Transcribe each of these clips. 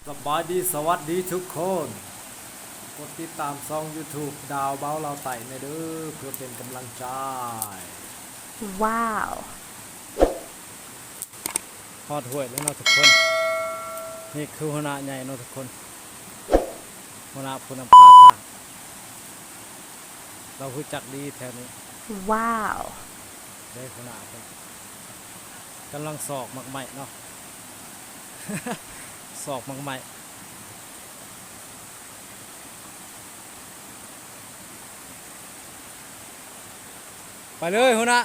ສະບາຍດີ ສະຫວັດດີທຸກຄົນ. ກົດຕິດຕາມຊ່ອງຢູທູບ ດາວເບົາລາວໃຕ້ແດ່ເດີ້ ເພື່ອເປັນກຳລັງໃຈ. ວ້າວ ຮອດຫ້ວຍແລ້ວເນາະທຸກຄົນ. ນີ້ຄືຫົວໜ້າໃຫຍ່ເນາະທຸກຄົນ, ຫົວໜ້າຜູ້ນຳພາທາງ. ລາວຮູ້ຈັກດີແຖວນີ້. ວ້າວ ເດ້ ຫົວໜ້າເພິ່ນກຳລັງຊອກໝາກໄມ້ເນາະ, ຊອກໝາກໄມ້. ໄປເລີຍຫົວໜ້າ.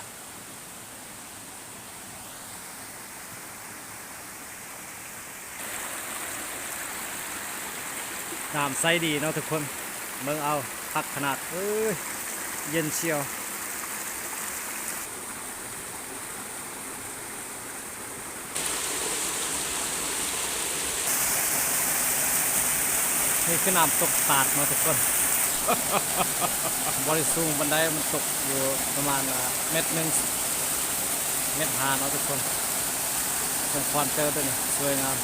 ນ້ຳໃສດີເນາະທຸກຄົນ, ເບິ່ງເອົາ ຄັກຂະໜາດ. ເອີຍ ເຢັນຊຽວ. ນີ້ຄືນ້ຳຕົກຕາດເນາະທຸກຄົນ, ບໍ່ໄດ້ສູງປານໃດ, ມັນຕົກຢູ່ປະມານ ເອີ່ ແມັດໜຶ່ງ ແມັດຫ້າເນາະທຸກຄົນ. ສົມຄວນເຕີບເດ້ນີ້, ສວຍງາມ.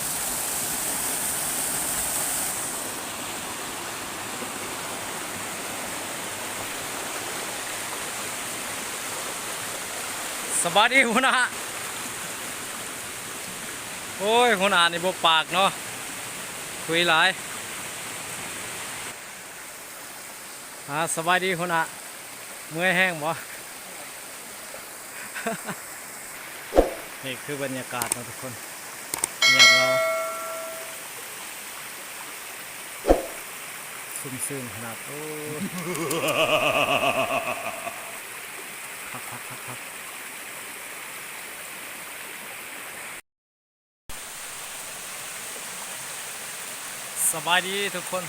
ສະບາຍດີຫົວໜ້າ. ໂອ້ຍ ຫົວໜ້ານີ້ບໍ່ປາກເນາະ, ຄຸຍຫຼາຍ. ອາ ສະບາຍດີຫົວໜ້າ, ເມື່ອຍແຮງບໍ່? ນີ້ຄືບັນຍາກາດເນາະທຸກຄົນ, ງຽບເຫງົາ ຊຸ່ມຊື່ນຂະໜາດ. ໂອ້ ຄັກໆໆໆ. ສະບາຍດີທຸກຄົນ,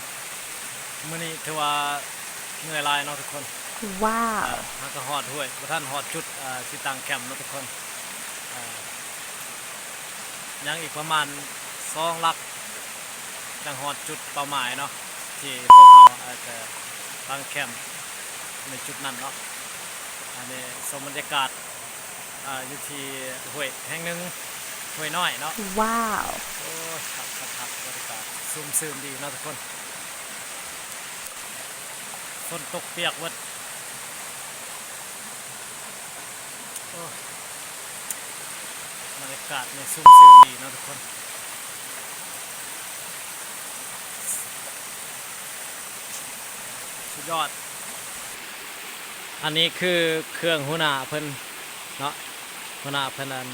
ມື້ນີ້ຖືວ່າເມື່ອຍຫຼາຍເນາະທຸກຄົນ. ວ້າວ ເອີ່ ເຮົາກະຮອດຫ້ວຍ, ບໍ່ທັນຮອດຈຸດ ເອີ່ ທີ່ຕັ້ງແຄມເນາະທຸກຄົນ. ເອີ່ ຍັງອີກປະມານສອງຫຼັກ ຈັ່ງຮອດຈຸດເປົ້າໝາຍເນາະ ທີ່ພວກເຮົາອາດຈະຕັ້ງແຄມໃນຈຸດນັ້ນເນາະ. ອັນນີ້ຊົມບັນຍາກາດ ອ່າ ຢູ່ທີ່ຫ້ວຍແຫ່ງໜຶ່ງ, ຫ້ວຍນ້ອຍເນາະ. ວ້າວ ໂອ້ຍ ຄັກໆໆ ບັນຍາກາດຊຸ່ມຊື່ນດີເນາະທຸກຄົນ, ຝົນຕົກປຽກເບິດ. ໂອ້ຍ ບັນຍາກາດນີ້ຊຸ່ມຊື່ນດີເນາະທຸກຄົນ. ສຸດຍອດ. ອັນນີ້ຄືເຄື່ອງຫົວໜ້າເພິ່ນເນາະ, ຫົວໜ້າເພິ່ນ ອັນ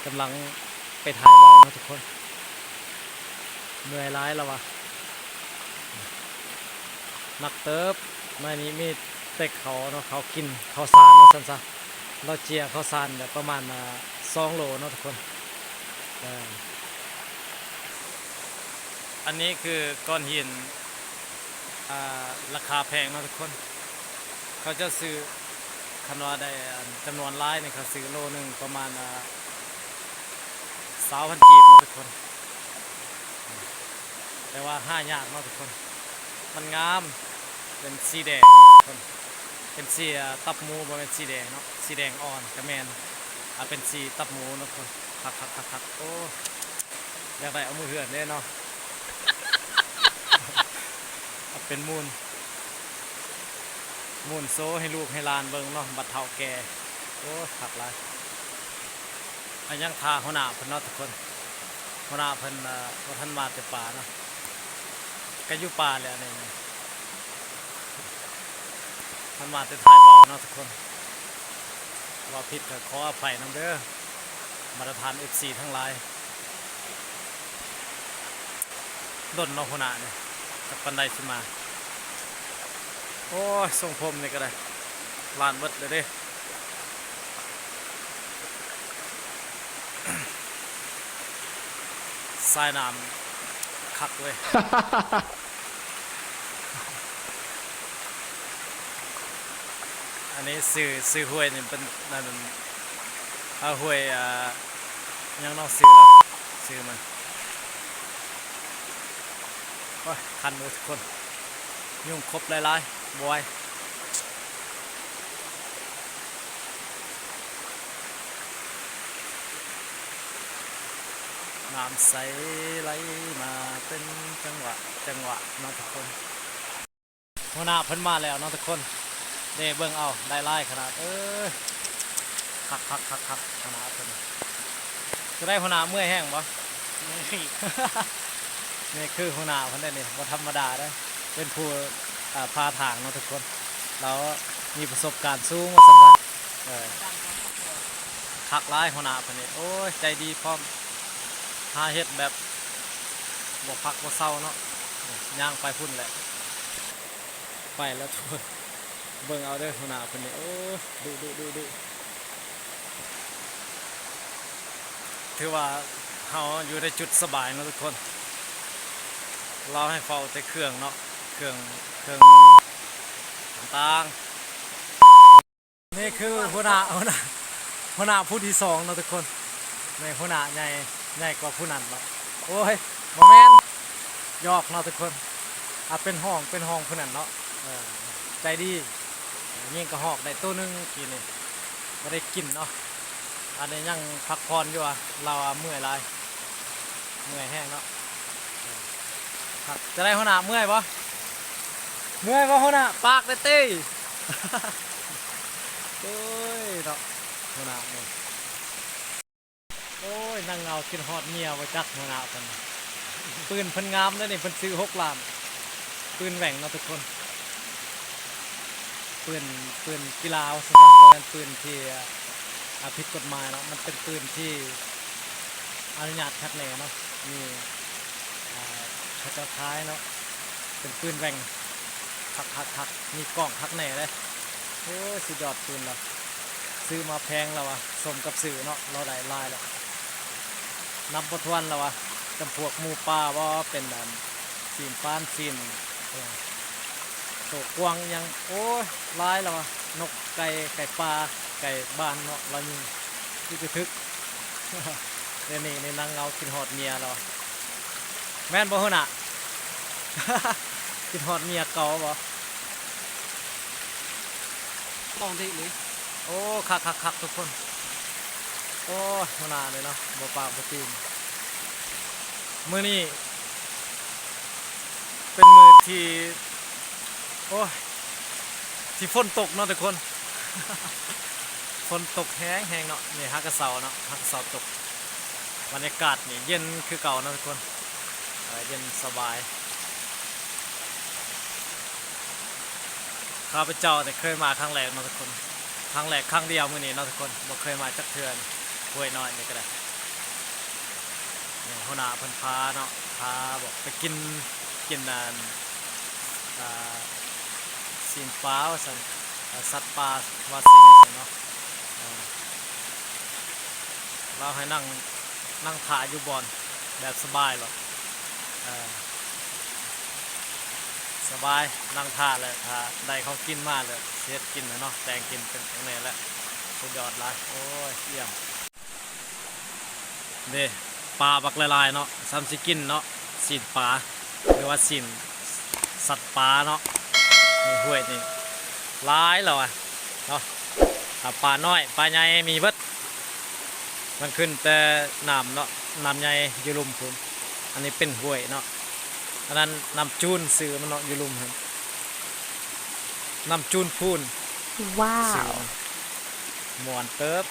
ກຳລັງໄປຖ່າຍເບົາເນາະທຸກຄົນ. ເມື່ອຍຫຼາຍລະວ່າ ໜັກເຕີບ. ໃນນີ້ມີແຕ່ເຂົ້າເນາະ, ເຂົ້າກິນ ເຂົ້າສານວ່າຊັ້ນຊະ. ລາວເຈຍເຂົ້າສານແບບປະມານ ອ່າ ສອງໂລເນາະທຸກຄົນ. ເອີ ອັນນີ້ຄືກ້ອນຫີນ ອ່າ ລາຄາແພງເນາະທຸກຄົນ. ເຂົາເຈົ້າຊື້ ຄັນວ່າໄດ້ ອັນ ຈຳນວນຫຼາຍນີ້ ເຂົາຊື້ໂລໜຶ່ງປະມານ ອ່າ ຊາວພັນກີບເນາະທຸກຄົນ. ແຕ່ວ່າຫາຍາກເນາະທຸກຄົນ, ມັນງາມ, ເປັນສີແດງເນາະທຸກຄົນ, ເປັນສີ ອ່າ ຕັບໝູ, ບໍ່ແມ່ນສີແດງເນາະ, ສີແດງອ່ອນກະແມ່ນ, ອ່າ ເປັນສີຕັບໝູເນາະທຸກຄົນ. ຄັກໆໆໆ. ໂອ້ ຢາກໄດ້ເອົາມືເຮືອນເດ້ເນາະ, ເອົາເປັນມູນ ມູນໂຊໃຫ້ລູກໃຫ້ຫຼານເບິ່ງເນາະ ບັດເຖົ້າແກ່. ໂອ້ ຄັກຫຼາຍ. ອາ ຍັງຖ້າຫົວໜ້າເພິ່ນເນາະທຸກຄົນ, ຫົວໜ້າເພິ່ນ ເອີ່ ບໍ່ທັນມາແຕ່ປ່າເນາະ, ກະຢູ່ປ່າແຫຼະນີ້. ເພິ່ນມາແຕ່ຖ່າຍເບົາເນາະທຸກຄົນ, ເວົ້າຜິດກະຂໍອະໄພນຳເດີ ບັນດາທ່ານເອັຟຊີທັງຫຼາຍ. ດົນເນາະຫົວໜ້ານີ້ ຈັກປານໃດຊິມາ. ໂອ້ຍ ຊົງຜົມນີ້ກະໄດ້ ລ້ານເບິດແລ້ວເດ້. ສາຍນ້ຳຄັກເວີຍ. ອັນນີ້ຊື່ ຊື່ຫ້ວຍນີ້ເປັນ ອັນ ຫ້ວຍ ອ່າ ຫຍັງເນາະ ຊື່ລະ ຊື່ມັນ. ໂອ້ຍ ຄັນເວີຍທຸກຄົນ, ຍຸງຂົບຫຼາຍໆ ບໍ່ໄຫວ. ໂ ນ້ຳໃສໄຫຼມາເປັນຈັງຫວະ ຈັງຫວະເນາະທຸກຄົນ. ຫົວໜ້າເພິ່ນມາແລ້ວເນາະທຸກຄົນ. ເດ້ ເບິ່ງເອົາ ໄດ້ຫຼາຍຂະໜາດ. ເອີ ຄັກໆໆໆ ຫົວໜ້າເພິ່ນ. ຈະໄດ້ຫົວໜ້າເມື່ອຍແຮງບໍ່? ເມື່ອຍ. ນີ້ຄືຫົວໜ້າເພິ່ນເດ້ນີ້ ບໍ່ທຳມະດາເດ້. ເປັນຜູ້ ອ່າ ພາທາງເນາະທຸກຄົນ. ລາວມີປະສົບການສູງວ່າຊັ້ນຊະ. ເອີ ຄັກຫຼາຍຫົວໜ້າເພິ່ນນີ້. ໂອ້ຍ ໃຈດີພ້ອມ. ຫາເຮັດແບບບໍ່ພັກບໍ່ເຊົາເນາະ. ຍ່າງໄປພຸ້ນແຫຼະ. ໄປແລ້ວທຸກຄົນ. ເບິ່ງເອົາເດີຫົວໜ້າເພິ່ນນີ້. ໂອ້ ດຸໆໆ ຖືວ່າເຮົາຢູ່ໃນຈຸດສະບາຍເນາະທຸກຄົນ. ລາວໃຫ້ເຝົ້າແຕ່ເຄື່ອງເນາະ ເຄື່ອງ ເຄື່ອງມືຕ່າງໆ. ນີ້ຄືຫົວໜ້າ ຫົວໜ້າ ຫົວໜ້າຜູ້ທີສອງເນາະທຸກຄົນ. ແມ່ນ ຫົວໜ້າໃຫຍ່ ໃຫຍ່ກວ່າຜູ້ນັ້ນເນາະ. ໂອ້ຍ ບໍ່ແມ່ນ ຢອກເນາະທຸກຄົນ. ອ່າ ເປັນຮອງ ເປັນຮອງຜູ້ນັ້ນເນາະ. ເອີ ໃຈດີ. ຍິງກະຮອກໄດ້ໂຕໜຶ່ງກີ້ນີ້ ບໍ່ໄດ້ກິນເນາະ. ອັນນີ້ຍັງພັກຜ່ອນຢູ່ ລາວວ່າເມື່ອຍຫຼາຍ ເມື່ອຍແຮງເນາະ. ຄັກ ຈະໄດ້ຫົວໜ້າເມື່ອຍບໍ່? ເມື່ອຍບໍ່ຫົວໜ້າ? ປາກໄດ້ຕິ. ໂອ້ຍເນາະ ຫົວໜ້າເອີຍ. ໂອ້ຍ ນັ່ງເຫງົາຄິດຮອດເມຍບໍ່ຈັກຫົວໜ້າເພິ່ນ. ປືນເພິ່ນງາມເດ້ນີ້ ເພິ່ນຊື້ຫົກລ້ານ. ປືນແຫວ່ງເນາະທຸກຄົນ. ປືນ ປືນກິລາວ່າຊັ້ນຊະ ບໍ່ແມ່ນປືນທີ່ ອ່າ ຜິດກົດໝາຍເນາະ. ມັນເປັນປືນທີ່ອະນຸຍາດຄັກແນ່ເນາະ. ມີ ອ່າ ເຂົາເຈົ້າຂາຍເນາະ. ເປັນປືນແຫວ່ງ ຄັກໆໆ ມີກ້ອງຄັກແນ່ເດ້. ໂອ້ຍ ສຸດຍອດປືນລະ ຊື້ມາແພງລະວ່າ ສົມກັບຊື່ເນາະ. ລາວໄດ້ຫຼາຍລະ ນັບບໍ່ຖ້ວນລະວ່າ. ຈຳພວກໝູປ່າບໍ ເປັນອັນ ຊີ້ນປານ ຊີ້ນ ເອີ ໂຕກວາງອີ່ຫຍັງ ໂອ້ຍ ຫຼາຍລະວ່າ. ນົກ ໄກ່ ໄກ່ປ່າ ໄກ່ບ້ານເນາະ ລາວຍິງຄືກະທຶກ. ດຽວນີ້ນີ້ນັ່ງເຫງົາຄິດຮອດເມຍລະວ່າ. ແມ່ນບໍ່ຫົວໜ້າ? ຄິດຮອດເມຍເກົ່າບໍ? ຕ້ອງເດເລີຍ. ໂອ້ ຄັກໆໆ ທຸກຄົນ. ໂອ້ ຫົວໜ້ານີ້ເນາະ ບໍ່ປາກບໍ່ຕີງ. ມື້ນີ້ເປັນມື້ທີ່ ໂອ້ຍ ທີ່ຝົນຕົກເນາະທຸກຄົນ. ຝົນຕົກແຮງໆເນາະ. ນີ້ຫາກະເຊົາເນາະ ຫາກະເຊົາຕົກ. ບັນຍາກາດນີ້ເຢັນຄືເກົ່າເນາະທຸກຄົນ. ເອີ ເຢັນສະບາຍ. ຂ້າພະເຈົ້ານີ້ເຄີຍມາຄັ້ງແລກເນາະທຸກຄົນ. ຄັ້ງແລກຄັ້ງດຽວມື້ນີ້ເນາະທຸກຄົນ. ບໍ່ເຄີຍມາຈັກເທື່ອ ຫ້ວຍນ້ອຍນີ້ກະໄດ້. ນີ້ຫົວໜ້າເພິ່ນພາເນາະ ພາບອກໄປກິນ ກິນອັນ ອ່າ ຊີ້ນປາວ່າຊັ້ນ ເອີ ສັດປ່າວ່າຊີ້ນວ່າຊັ້ນເນາະ. ເອີ ລາວໃຫ້ນັ່ງ ນັ່ງຖ້າຢູ່ບ່ອນແບບສະບາຍໂລດ. ເອີ ສະບາຍ ນັ່ງຖ້າແຫຼະ ຖ້າໄດ້ຂອງກິນມາແລ້ວຊິເຮັດກິນແຫຼະເນາະ. ແຕ່ງກິນເປັນຫຍັງແນ່ແຫຼະ. ສຸດຍອດຫຼາຍ. ໂອ້ຍ ຢ້ຽມ. ເດ້ ປາບັກຫຼາຍໆເນາະ ສ່ຳຊິກິນເນາະ. ຊີ້ນປາ ຫຼືວ່າຊີ້ນສັດປ່າເນາະ. ໃນຫ້ວຍນີ້ຫຼາຍແລ້ວວ່າເນາະ. ອ່າ ປານ້ອຍປາໃຫຍ່ມີເບິດ. ມັນຂຶ້ນແຕ່ນ້ຳເນາະ ນ້ຳໃຫຍ່ຢູ່ລຸ່ມພຸ້ນ. ອັນນີ້ເປັນຫ້ວຍເນາະ. ອັນນັ້ນນ້ຳຈູນຊື່ມັນເນາະ ຢູ່ລຸ່ມຫັ້ນ ນ້ຳຈູນພູນ. ວ້າວ ຊື່ມັນ ມ່ວນເຕີບ.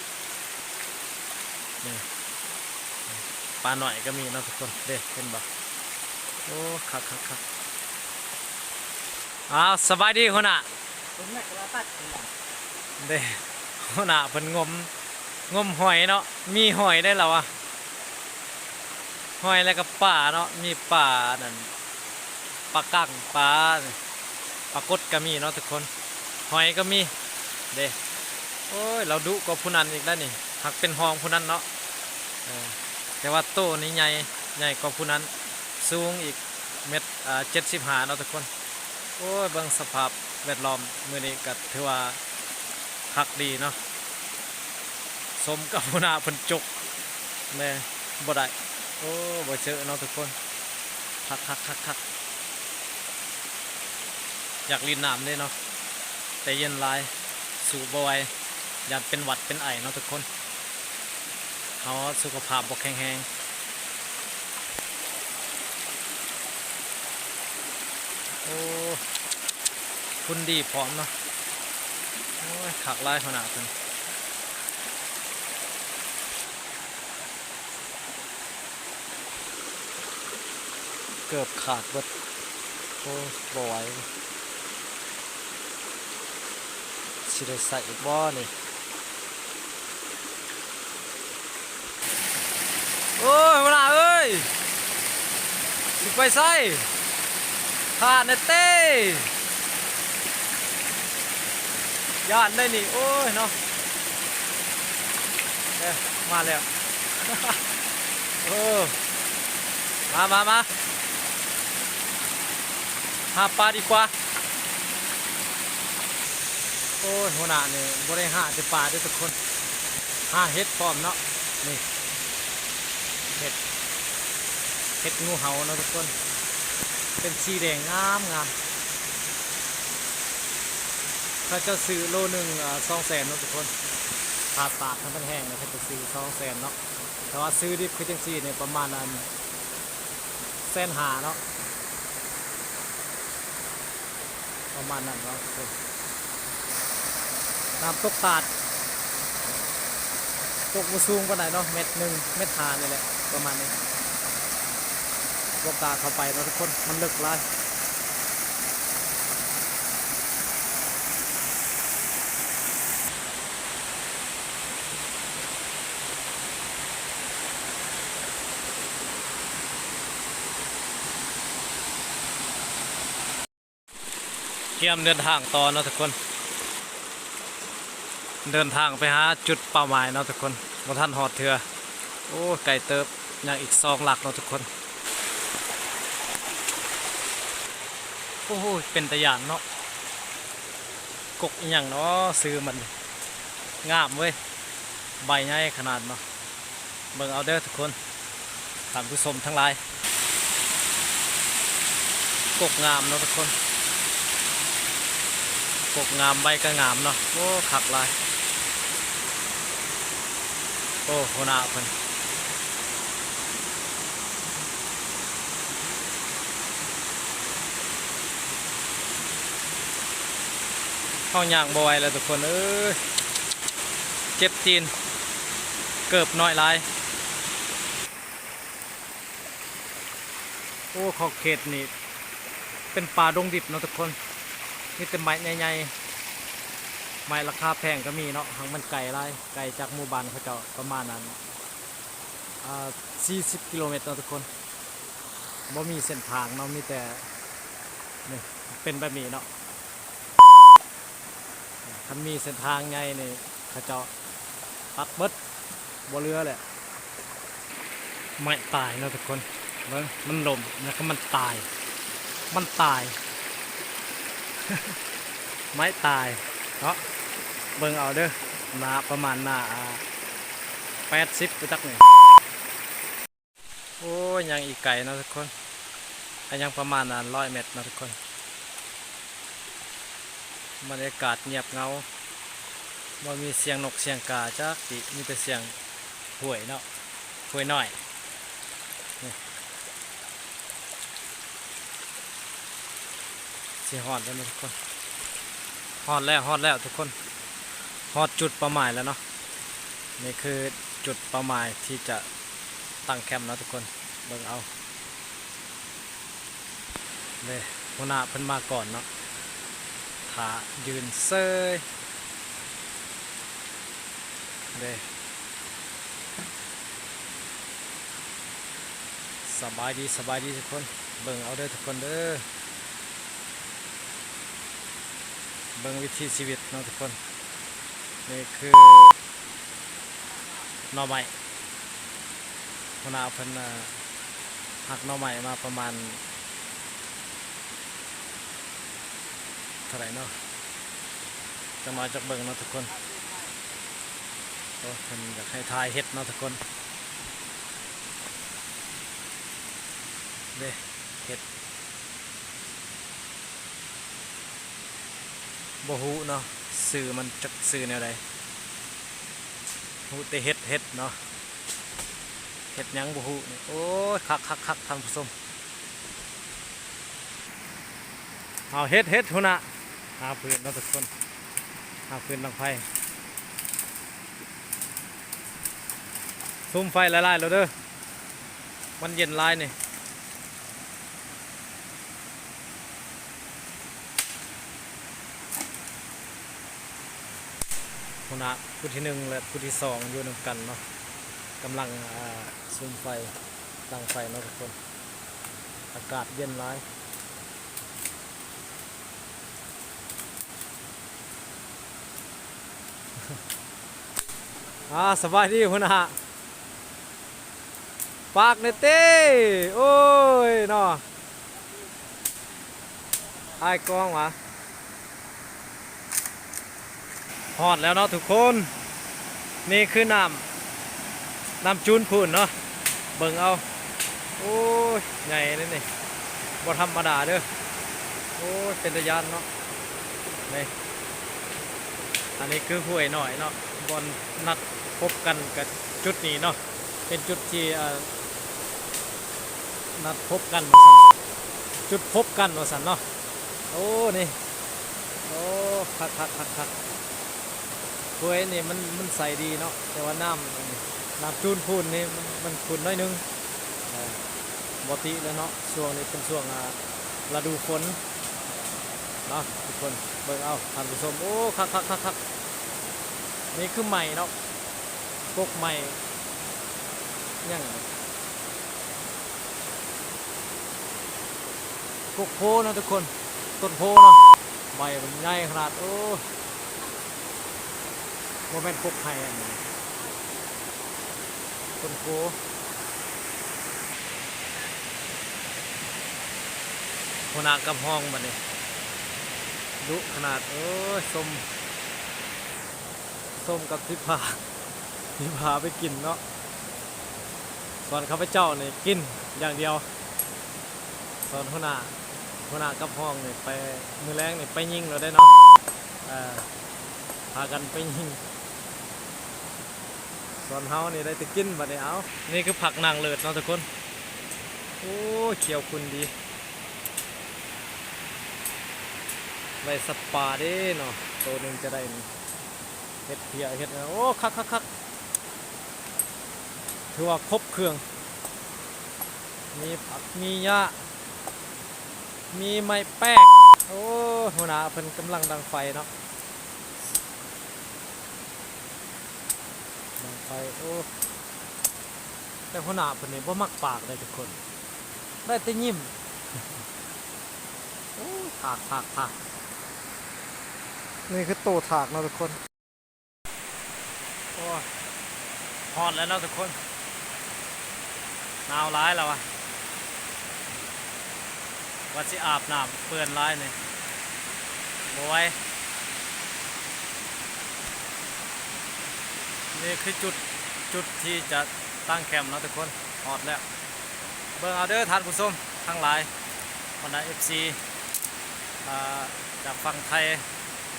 ນີ້ ປານ້ອຍກະມີເນາະທຸກຄົນ. ເດ້ ເຫັນບໍ່? ໂອ້ ຄັກໆໆ. ອ້າວ ສະບາຍດີຫົວໜ້າ. ເດ້ ຫົວໜ້າເພິ່ນງົມ ງົມຫອຍເນາະ. ມີຫອຍໄດ້ລະວ່າ ຫອຍແລ້ວກະປາເນາະ. ມີປາອັນນັ້ນ ປາກັງ ປາ ປາກົດກະມີເນາະທຸກຄົນ. ຫອຍກະມີເດ້. ໂອ້ຍ ລາວດຸກວ່າຜູ້ນັ້ນອີກແລ້ວນີ້ ຫາກເປັນຮອງຜູ້ນັ້ນເນາະ. ເອີ ແຕ່ວ່າໂຕນີ້ໃຫຍ່ ໃຫຍ່ກວ່າຜູ້ນັ້ນ ສູງອີກເມັດ ອ່າ ເຈັດສິບຫ້າເນາະທຸກຄົນ. ໂອ້ຍ ເບິ່ງສະພາບແວດລ້ອມມື້ນີ້ກະຖືວ່າຄັກດີເນາະ. ສົມກັບຫົວໜ້າເພິ່ນຈົກແນ່ ບໍ່ໄດ້. ໂອ້ ບໍ່ເຊີເນາະທຸກຄົນ. ຄັກໆໆໆ. ຢາກຫຼິ້ນນ້ຳເດ້ເນາະ ແຕ່ເຢັນຫຼາຍ ສູ້ບໍ່ໄຫວ ຢ້ານເປັນຫວັດເປັນໄອເນາະທຸກຄົນ. ເຮົາສຸຂະພາບບໍ່ແຂງແຮງ. ໂອ້ ຝຸ່ນດີພ້ອມເນາະ. ໂອ້ຍ ຄັກຫຼາຍຫົວໜ້າເພິ່ນ. ເກີບຂາດເບິດ. ໂອ້ ບໍ່ໄຫວ ຊິໄດ້ໃຊ້ອີກບໍ່ນີ້? ໂອ້ຍ ຫົວໜ້າເອີຍ ຊິໄປໃສ? ຖ້າແດ່ເຕ້ ຢ້ານໄດ໋ນີ້. ໂອ້ຍເນາະ ເອີ ມາແລ້ວ. ໂອ້ ມາ ມາ ມາ ຫາປາດີກວ່າ. ໂອ້ຍ ຫົວໜ້ານີ້ບໍ່ໄດ້ຫາແຕ່ປາເດີ້ທຸກຄົນ ຫາເຫັດພ້ອມເນາະ. ນີ້ ເຫັດ ເຫັດງູເຫົ່າເນາະທຸກຄົນ ເປັນສີແດງງາມໆ. ເຂົາເຈົ້າຊື້ໂລໜຶ່ງ ເອີ ສອງແສນເນາະທຸກຄົນ. ຖ້າຕາກໃຫ້ມັນແຫ້ງເນາະ ເຂົາເຈົ້າຊື້ສອງແສນເນາະ. ແຕ່ວ່າຊື້ດິບຄືຈັ່ງຊີ້ນີ້ ປະມານອັນ ແສນຫ້າເນາະ ປະມານນັ້ນເນາະ. ນ້ຳຕົກຕາດ ຕົກບໍ່ສູງປານໃດເນາະ ແມັດໜຶ່ງ ແມັດຫ້ານີ້ແຫຼະ ປະມານນີ້. ບໍ່ກ້າເຂົ້າໄປເນາະທຸກຄົນ ມັນເລິກຫຼາຍ. ກຽມເດີນທາງຕໍ່ເນາະທຸກຄົນ ເດີນທາງໄປຫາຈຸດເປົ້າໝາຍເນາະທຸກຄົນ. ບໍ່ທັນຮອດເທື່ອ ໂອ້ ໄກເຕີບ ຍັງອີກສອງຫຼັກເນາະທຸກຄົນ. ໂອ້ໂຫ ເປັນຕາຢ້ານເນາະ. ກົກອີ່ຫຍັງເນາະ ຊື່ມັນງາມເວີຍ ໃບໃຫຍ່ຂະໜາດເນາະ. ເບິ່ງເອົາເດີທຸກຄົນ ທ່ານຜູ້ຊົມທັງຫຼາຍ. ກົກງາມເນາະທຸກຄົນ ກົກງາມ ໃບກໍງາມເນາະ. ໂອ້ ຄັກຫຼາຍ. ໂອ້ ຫົວໜ້າເພິ່ນ ເຮົາຍ່າງບໍ່ໄຫວແລ້ວທຸກຄົນເອີຍ ເຈັບຕີນ ເກີບນ້ອຍຫຼາຍ. ໂອ້ ຂອບເຂດນີ້ເປັນປ່າດົງດິບເນາະທຸກຄົນ ມີແຕ່ໄມ້ໃຫຍ່ໆ ໄມ້ລາຄາແພງກໍມີເນາະ ຫາກມັນໄກຫຼາຍ ໄກຈາກໝູ່ບ້ານເຂົາເຈົ້າປະມານອັນ ອ່າ ສີ່ສິບກິໂລແມັດເນາະທຸກຄົນ. ບໍ່ມີເສັ້ນທາງເນາະ ມີແຕ່ ນີ້ ເປັນແບບນີ້ເນາະ. ຄັນມີເສັ້ນທາງໃຫຍ່ນີ້ ເຂົາເຈົ້າຕັດເບິດ ບໍ່ເຫຼືອແຫຼະ. ໄມ້ຕາຍເນາະທຸກຄົນ ເບິ່ງ ມັນລົ້ມ ແລ້ວກໍມັນຕາຍ ມັນຕາຍ ໄມ້ຕາຍເນາະ. ເບິ່ງເອົາເດີ ໜ້າປະມານໜ້າ ອ່າ ແປດສິບ ບໍ່ຈັກນີ້. ໂອ້ຍ ຍັງອີກໄກເນາະທຸກຄົນ ກໍຍັງປະມານ ອ່າ ຮ້ອຍແມັດເນາະທຸກຄົນ. ບັນຍາກາດງຽບເຫງົາ ບໍ່ມີສຽງນົກສຽງກາຈັກຕິ ມີແຕ່ສຽງຫ້ວຍເນາະ ຫ້ວຍນ້ອຍ. ນີ້ ຊິຮອດແລ້ວເນາະທຸກຄົນ ຮອດແລ້ວ ຮອດແລ້ວທຸກຄົນ ຮອດຈຸດເປົ້າໝາຍແລ້ວເນາະ. ນີ້ຄືຈຸດເປົ້າໝາຍທີ່ຈະຕັ້ງແຄມເນາະທຸກຄົນ ເບິ່ງເອົາເດ້ ຫົວໜ້າເພິ່ນມາກ່ອນເນາະ ຖ້າຢືນເຊີຍເດ້. ສະບາຍດີ ສະບາຍດີທຸກຄົນ ເບິ່ງເອົາເດີທຸກຄົນເດີ ເບິ່ງວິຖີຊີວິດເນາະທຸກຄົນ. ນີ້ຄືໜໍ່ໄມ້ ຫົວໜ້າເພິ່ນ ເອີ ຫັກໜໍ່ໄມ້ມາປະມານ ເທົ່າໃດເນາະ ຈັກໜ້ອຍຈັກເບິ່ງເນາະທຸກຄົນ. ໂອ້ ເພິ່ນຢາກໃຫ້ຖ່າຍເຫັດເນາະທຸກຄົນ ເດ້ ເຫັດ ບໍ່ຮູ້ເນາະ ຊື່ມັນຈັກຊື່ແນວໃດ ຮູ້ແຕ່ເຫັດ ເຫັດເນາະ ເຫັດຫຍັງບໍ່ຮູ້ນີ້. ໂອ້ຍ ຄັກໆໆ ທ່ານຜູ້ຊົມ. ເອົາ ເຮັດ ເຮັດ ຫົວໜ້າ ຫາຟືນເນາະທຸກຄົນ ຫາຟືນດັງໄຟ ສຸມໄຟຫຼາຍໆ ແລ້ວເດີ ມັນເຢັນຫຼາຍນີ້. ຫົວໜ້າຜູ້ທີໜຶ່ງ ແລະ ຜູ້ທີສອງ ຢູ່ນຳກັນເນາະ ກຳລັງ ອ່າ ສຸມໄຟ ດັງໄຟເນາະທຸກຄົນ ອາກາດເຢັນຫຼາຍ. ອາ ສະບາຍດີຫົວໜ້າ ຝາກແດ່ຕິ ໂອ້ຍເນາະ ອ້າຍກ້ອງຫວາ. ຮອດແລ້ວເນາະທຸກຄົນ ນີ້ຄືນ້ຳ ນ້ຳຈູນພູນເນາະ ເບິ່ງເອົາ ໂອ້ຍ ໃຫຍ່ເດ້ນີ້ ບໍ່ທຳມະດາເດີ ໂອ້ຍ ເປັນຕາຢ້ານເນາະ ນີ້ ອັນນີ້ຄືຫ້ວຍນ້ອຍເນາະ ບ່ອນນັດພົບກັນກະຈຸດນີ້ເນາະ ເປັນຈຸດທີ່ ເອີ ນັດພົບກັນວ່າຊັ້ນ ຈຸດພົບກັນວ່າຊັ້ນເນາະ ໂອ້ ນີ້ ໂອ້ ຄັກໆໆໆ ຫ້ວຍນີ້ມັນ ມັນໃສດີເນາະ ແຕ່ວ່ານ້ຳ ນ້ຳຈູນພູນນີ້ມັນ ມັນຂຸ່ນໜ້ອຍໜຶ່ງ ເອີ ບໍ່ຕິແລ້ວເນາະ ຊ່ວງນີ້ເປັນຊ່ວງ ອ່າ ລະດູຝົນເນາະທຸກຄົນ ເບິ່ງເອົາທ່ານຜູ້ຊົມ ໂອ້ ຄັກໆໆໆ ນີ້ຄືໄມ້ເນາະ ກົກໄມ້ ຫຍັງ ກົກໂພເນາະທຸກຄົນ ຕົ້ນໂພເນາະ ໃບມັນໃຫຍ່ຂະໜາດ ໂອ້ ບໍ່ແມ່ນກົກໄຮອັນນີ້ ຕົ້ນໂພ ຫົວໜ້າກັບຮອງບັດນີ້ ດຸຂະໜາດ ໂອ້ຍ ສົ້ມ ສົ້ມກັບທີ່ພາ ທີ່ພາໄປກິນເນາະ ສ່ວນຂ້າພະເຈົ້ານີ້ກິນຢ່າງດຽວ ສ່ວນຫົວໜ້າ ຫົວໜ້າກັບຮອງນີ້ໄປ ມື້ແລງນີ້ໄປຍິງແລ້ວເດ້ເນາະ ເອີ ພາກັນໄປຍິງ ສ່ວນເຮົານີ້ໄດ້ແຕ່ກິນບັດນີ້ ເອົ້າ ນີ້ຄືຜັກນາງເລີດເນາະທຸກຄົນ ໂອ້ ຂຽວຂຸ່ນດີ ໄດ້ສັດປ່າເດ້ເນາະ ໂຕໜຶ່ງຈະໄດ້ນີ້ ເຫັດເພຍ ເຫັດ ໂອ້ ຄັກໆໆ ຖືວ່າຄົບເຄື່ອງ ມີຜັກ ມີຫຍ້າ ມີໄມ້ແປກ ໂອ້ ຫົວໜ້າເພິ່ນກຳລັງດັງໄຟເນາະ ດັງໄຟ ໂອ້ ແຕ່ຫົວໜ້າເພິ່ນນີ້ບໍ່ມັກປາກເດ້ທຸກຄົນ ໄດ້ແຕ່ຍິ້ມ ໂອ້ ຖາກ ຖາກ ຖາກ ນີ້ຄືໂຕຖາກເນາະທຸກຄົນ. ໂອ້ຍ ຮອດແລ້ວເນາະທຸກຄົນ ໜາວຫຼາຍແລ້ວວະ ວ່າຊິອາບນ້ຳ ເປື້ອນຫຼາຍນີ້ ບໍ່ໄຫວ ນີ້ຄືຈຸດ ຈຸດທີ່ຈະຕັ້ງແຄມເນາະທຸກຄົນ ຮອດແລ້ວ. ເບິ່ງເອົາເດີທ່ານຜູ້ຊົມທັງຫຼາຍ ບັນດາເອັຟຊີ ອ່າ ຈາກຝັ່ງໄທ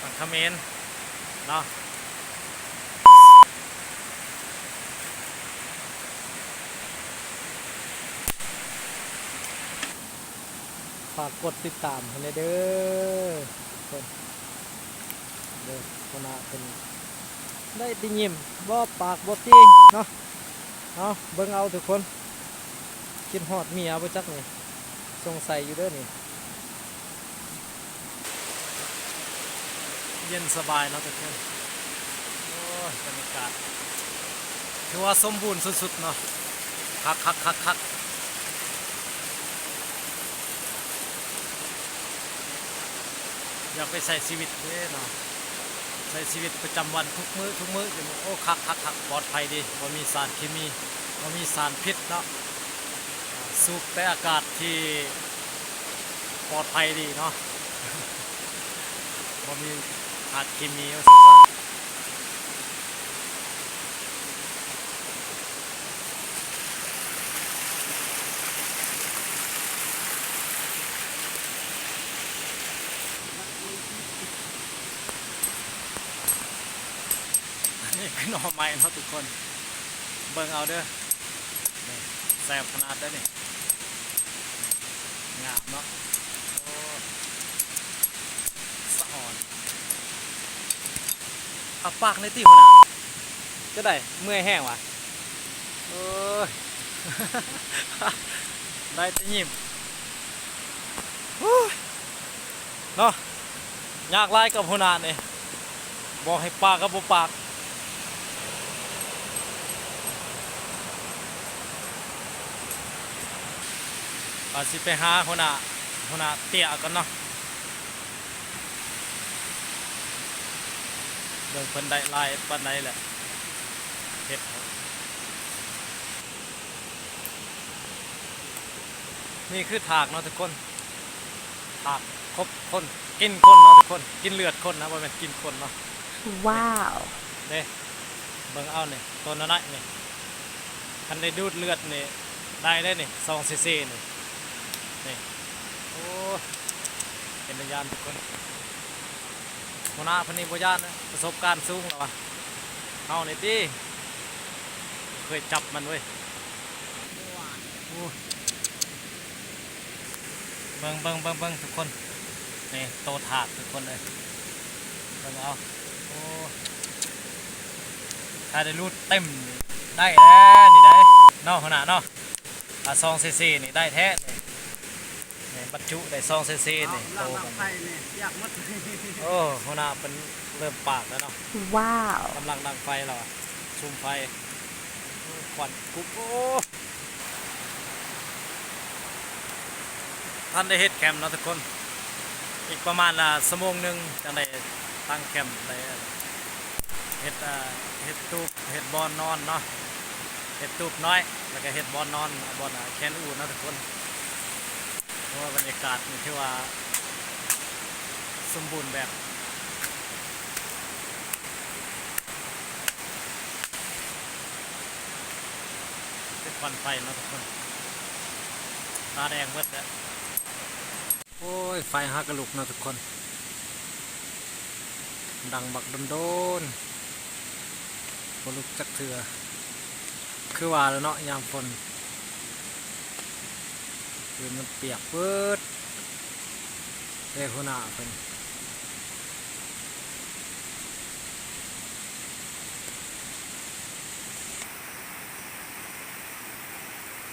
ຝັ່ງຂະເໝນເນາະ ຝາກກົດຕິດຕາມໃຫ້ແດ່ເດີທຸກຄົນ ເດີ ຫົວໜ້າເພິ່ນໄດ້ແຕ່ຍິ້ມ ບໍ່ປາກບໍ່ຕີງເນາະ. ເອົາ ເບິ່ງເອົາທຸກຄົນ ຄິດຮອດເມຍບໍ່ຈັກນີ້ ສົງໄສຢູ່ເດີນີ້ ເຢັນສະບາຍເນາະທຸກຄົນ ໂອ້ຍ ບັນຍາກາດ ຖືວ່າສົມບູນສຸດໆເນາະ ຄັກໆໆໆ. ຢາກໄປໃຊ້ຊີວິດເດ້ເນາະ ໃຊ້ຊີວິດປະຈຳວັນທຸກມື້ ທຸກມື້ ໂອ້ ຄັກໆໆ ປອດໄພດີ ບໍ່ມີສານເຄມີ ບໍ່ມີສານພິດເນາະ ສູດແຕ່ອາກາດທີ່ປອດໄພດີເນາະ ບໍ່ມີທາດເຄມີວ່າຊັ້ນຊະ. ອັນນີ້ຄືໜໍ່ໄມ້ເນາະທຸກຄົນ ເບິ່ງເອົາເດີ ນີ້ແຊບຂະໜາດເດີນີ້ ງາມເນາະ ໂອ້. ອາປາກແດ່ຕິຫົວໜ້າ. ຈັ່ງໃດ ເມື່ອຍແຮງຫວາ? ໂອ້ຍ ໄດ້ແຕ່ຍິ້ມ. ໂອ້ຍ ເນາະ ຍາກຫຼາຍກັບຫົວໜ້ານີ້ ບອກໃຫ້ປາກກໍບໍ່ປາກ. ວ່າຊິໄປຫາຫົວໜ້າ ຫົວໜ້າເຕ້ຍກ່ອນເນາະ. ເບິ່ງເພິ່ນໄດ້ຫຼາຍປານໃດແຫຼະ ເຮັດ. ນີ້ຄືຖາກເນາະທຸກຄົນ ຖາກຄົບຄົນ ກິນຄົນເນາະທຸກຄົນ ກິນເລືອດຄົນນະ ບໍ່ແມ່ນກິນຄົນເນາະ. ວ້າວ ເດ້ ເບິ່ງເອົານີ້ ໂຕນ້ອຍໆນີ້ ຄັນໄດ້ດູດເລືອດນີ້ ໄດ້ເດ້ນີ້ ສອງຊີຊີນີ້ ນີ້. ໂອ້ ເປັນຕາຢ້ານທຸກຄົນ. ຫົວໜ້າເພິ່ນນີ້ບໍ່ຢ້ານນະ ປະສົບການສູງແລ້ວວ່າ ເຮົານີ້ຕິ ເຄີຍຈັບມັນເວີຍ. ໂອ້ ເບິ່ງ ເບິ່ງ ເບິ່ງ ເບິ່ງທຸກຄົນ ນີ້ໂຕຖາກທຸກຄົນເອີຍ ເບິ່ງເອົາ. ໂອ້ ຖ້າໄດ້ລູດເຕັມນີ້ ໄດ້ແລ້ວນີ້ໄດເນາະ ຫົວໜ້າເນາະ. ອາ ສອງຊີຊີນີ້ໄດ້ແທ້ນີ້ ນີ້ບັນຈຸໄດ້ສອງຊີຊີນີ້ ໂຕມັນ. ໂອ້ ຫົວໜ້າເພິ່ນເລີ່ມປາກແລ້ວເນາະ. ວ້າວ ກຳລັງດັງໄຟແລ້ວ ສຸມໄຟ ໂອ້ ຄວັນກຸບ. ໂອ້ ທັນໄດ້ເຮັດແຄມເນາະທຸກຄົນ ອີກປະມານ ອາ ຊົ່ວໂມງໜຶ່ງຈັ່ງໄດ້ຕັ້ງແຄມ ໄດ້ເຮັດ ອາ ເຮັດຕູບ ເຮັດບ່ອນນອນເນາະ ເຮັດຕູບນ້ອຍ ແລ້ວກໍເຮັດບ່ອນນອນ ບ່ອນ ອາ ແຄນູເນາະທຸກຄົນ. ໂອ້ ບັນຍາກາດນີ້ຖືວ່າສົມບູນແບບ ເປັນຄວັນໄຟເນາະທຸກຄົນ ຕາແດງເບິດແລ້ວ. ໂອ້ຍ ໄຟຫາກະລຸກເນາະທຸກຄົນ ດັງບັກດົນໆ ບໍ່ລຸກຈັກເທື່ອ. ຄືວ່າແລ້ວເນາະ ຍາມຝົນ ພື້ນມັນປຽກເບິດເດ້ ຫົວໜ້າເພິ່ນ.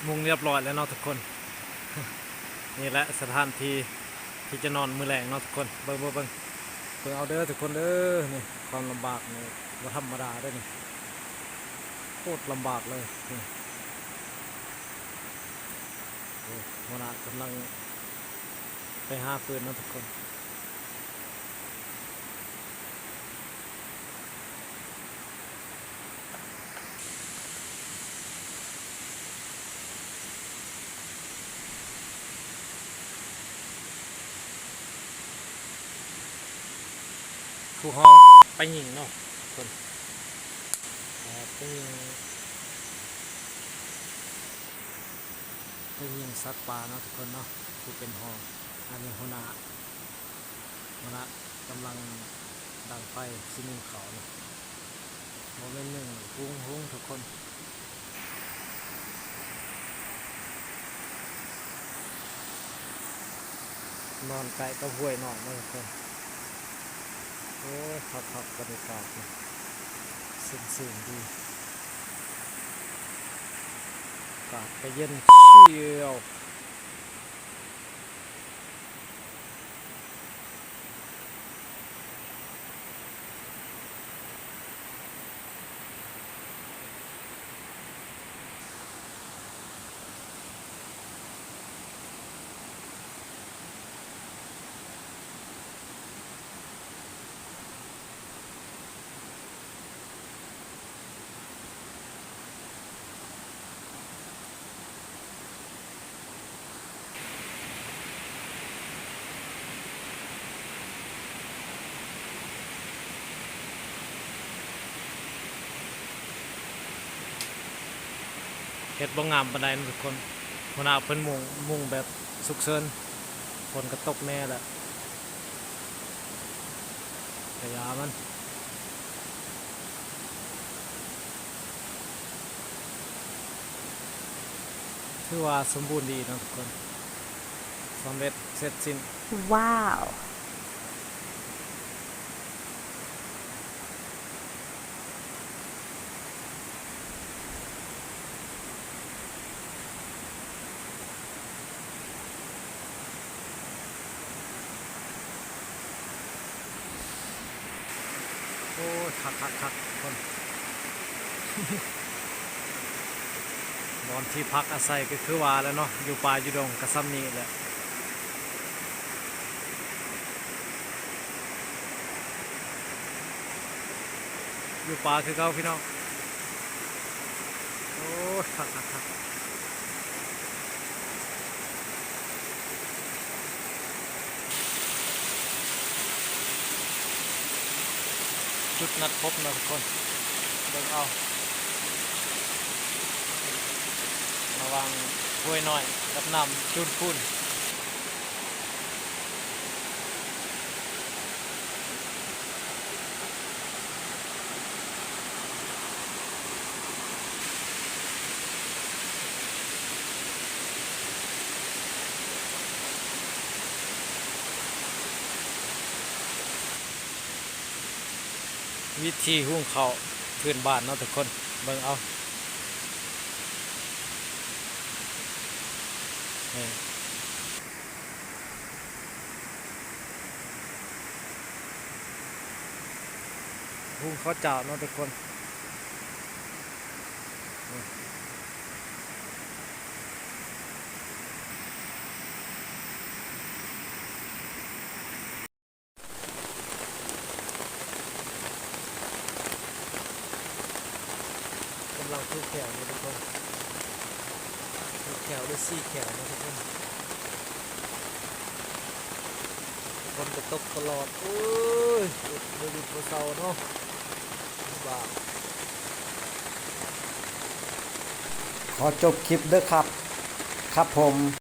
ມຸງຮຽບຮ້ອຍແລ້ວເນາະທຸກຄົນ. ນີ້ແຫຼະສະຖານທີ່ທີ່ຈະນອນມື້ແລງເນາະທຸກຄົນ. ເບິ່ງ ເບິ່ງ ເບິ່ງ ເບິ່ງເອົາເດີທຸກຄົນເດີ. ນີ້ຄວາມລຳບາກນີ້ບໍ່ທຳມະດາເດີນີ້ ໂຄດລຳບາກເລີຍນີ້. ໂອ້ ຫົວໜ້າກຳລັງໄປຫາຟືນເນາະທຸກຄົນ. ຜູ້ຮ້ອງປາຍິງເນາະທຸກຄົນ ເອີ ປາຍິງ ປາຍິງສັດປ່າເນາະທຸກຄົນເນາະ ຜູ້ເປັນຮ້ອງ. ອັນນີ້ຫົວໜ້າ ຫັ້ນນະ ກຳລັງດັງໄຟຊິໜຶ້ງເຂົ້ານີ້ ບໍ່ແມ່ນໜຶ້ງ ຫຸງ ຫຸງທຸກຄົນ. ນອນໃກ້ກັບຫ້ວຍນ້ອຍເນາະທຸກຄົນ. ໂອ້ຍ ຄັກໆ ບັນຍາກາດນີ້ ຊື່ນໆ ດີ ອາກາດກໍເຢັນຊຽວ. ເຮັດບໍ່ງາມປານໃດເນາະທຸກຄົນ. ຫົວໜ້າເພິ່ນມຸງ ມຸງແບບສຸກເສີນ ຝົນກໍຕົກແນ່ແຫຼະ. ກະຢາມັນ ຖືວ່າສົມບູນດີເນາະທຸກຄົນ ສຳເລັດເສັດສິ້ນ. ວ້າວ. ຄັກໆໆ ທຸກຄົນ ບ່ອນທີ່ພັກອາໄສກໍຄືວ່າແຫຼະເນາະ ຢູ່ປ່າຢູ່ດົງກໍຊ່ຳນີ້ແຫຼະ. ຢູ່ປ່າຄືເກົ່າພີ່ນ້ອງ. ໂອ້ຍ ຄັກໆໆ ຈຸດນັດພົບເນາະທຸກຄົນ ເບິ່ງເອົາ ລະຫວ່າງຫ້ວຍນ້ອຍກັບນ້ຳຈູນຄູນ. ວິທີຫຸງເຂົ້າພື້ນບ້ານເນາະທຸກຄົນ ເບິ່ງເອົາ ນີ້ ຫຸງເຂົ້າຈ້າວເນາະທຸກຄົນ. ກຳລັງຜູກແຂ້ວຢູ່ທຸກຄົນ ຜູກແຂ້ວ ຫຼື ສີແຂ້ວເນາະທຸກຄົນ. ຝົນກໍຕົກຕະຫຼອດ ໂອ້ຍ ບໍ່ຢຸດບໍ່ເຊົາເນາະ ລຳບາກ. ຂໍຈົບຄລິບເດີຄັບ ຄັບຜົມ.